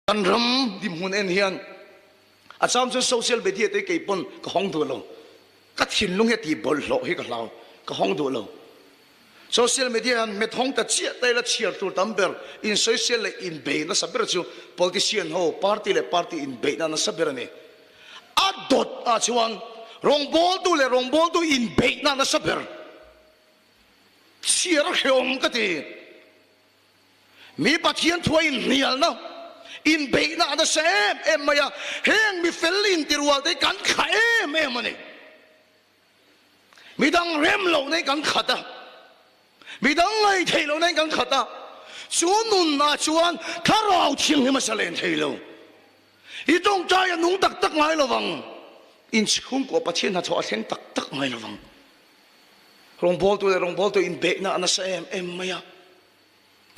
Kan ram dinhmun en hian a chang chuan social media te kei pawn ka hawng duh lo. Ka thinlung hi a tih bawlhhlawh hi ka hlau, ka hawng duh lo. Social media hian hmet hawng ta chiah ta ila chhiar tur tam ber, insawisel leh inbei nasa ber chu politician ho, party leh party inbeihna nasa ber a ni. A dawt ah chuan rawngbawltu leh rawngbawltu inbeihna nasa ber. Chhiar a hrehawm ka ti. Mi Pathian thua inhnialna, inbeihna a nasa em em mai a, heng mi fel intirual te hi kan thlah em em a ni. Midang rem lohna hi kan khat a, midang ngaihtheih lohna hi kan khat a, chu nunah chuan thlarau thianghlim a zalen thei lo. I tawngtai a nung tak tak ngai lovang, inchhungkaw Pathian hnathawh a thleng tak tak ngai lovang. Rawngbawltu leh rawngbawltu inbeihna a nasa em em mai a.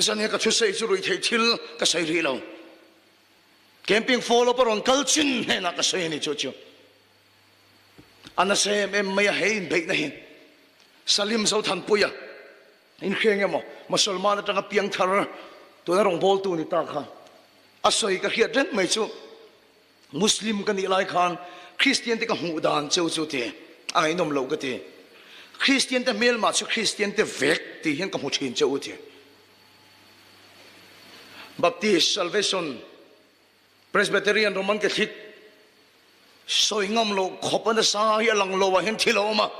Zan hian ka thusawi chu ruihtheih thil ka sawi rih lo. Camping follow up a rawn kal chin hnenah ka sawi a ni chu chu. A nasa em em mai a he inbeihna hi. Salim Zothanpuia inhria nge maw Mosolman atanga piangthar tuna rawngbawltu ni ta kha a sawi ka hriat reng mai chu. Muslim ka nih lai khan Kristian te ka hmuh dan cheu chu ti a ngaihnawm loh ka ti. Kristian te hmelmah chu Kristian te vek tih hian ka hmu thin che u ti. Baptist, Salvation, Presbyterian, Roman Catholic sawi ngam loh khawp a nasa hi a lang lo ah hian thil a awm a.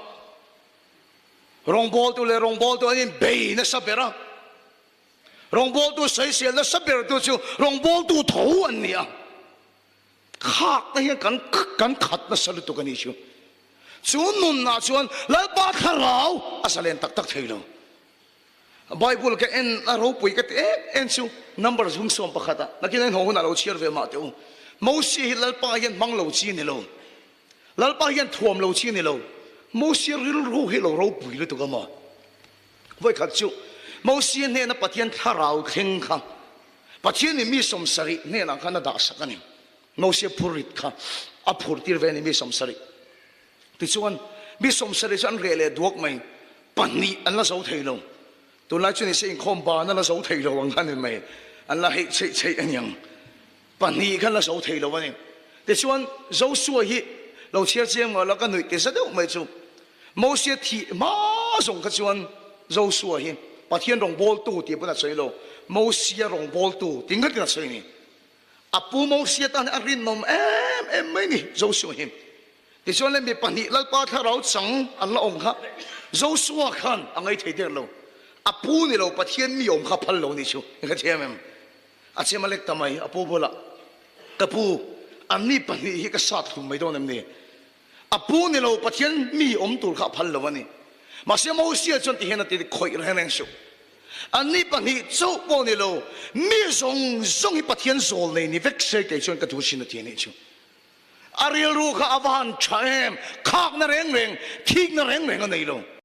Rawngbawltu leh rawngbawltu an inbei nasa ber a. Rawngbawltu sawisel nasa bertu chu rawngbawltu tho an ni a, khak te hian kan kan khat nasa lutuk a nih chu. Chu nunah chuan Lalpa thlarau a zalen tak tak thei lo. Bible ka en a ropui ka ti em em chu number zum 11 ah nakin a inhaw hunah lo chhiar ve mah teh u. Mosia hi Lalpa hian hmang lo chi a ni lo. Lalpa hian thuam lo chi a ni lo. Mosia rilru hi lo ropui lutuk a maw? Vawikhat chu Mosia hnena Pathian thlarau thleng kha Pathianin mi 70 hnenah khan a dahsak a ni. Mosia phurrit kha a phur tir ve a ni mi 70. Tichuan mi 70 chu an reh leh duak mai, pahnih an la zo thei lo. Tunlai chu nise inkhawm ban a la zo thei lo ang kha ni mai, an la heih chheih chheih a niang. Pahnih khan la zo thei lo a ni. Tichuan Joshua hi lo chhiar chiang lo la ka nuih ti za deuh mai chu Mosia thih hma zawng kha chuan Joshua hi Pathian rawngbawltu tih pawn a sawi lo, Mosia rawngbawltu tih ngawtin a sawi a ni. A pu Mosia tan hi a rinawm em em mai ni Joshua hi. Tichuan le mi pahnih Lalpa thlarau chang an la awm kha Joshua khan a ngaithei der lo. A pu ni lo Pathian mi awm kha a phal lo ni chu i hrethiam em? A chem a lek ta mai, a pu bulah, Ka pu, anni pahnih hi ka sat hlum mai dawn em ni? A pu ni lo Pathian mi awm tur kha a phal lo a ni. Mahse Mosia chuan ti hian a ti, Khawih reng reng suh. Anni pahnih chauh pawh ni lo, mi zawng zawng hi Pathian zawl nei ni vek se kei chuan ka duh sin a ti a nih chu. A rilru kha a va han tha em, khakna reng reng, thikna reng reng a nei lo.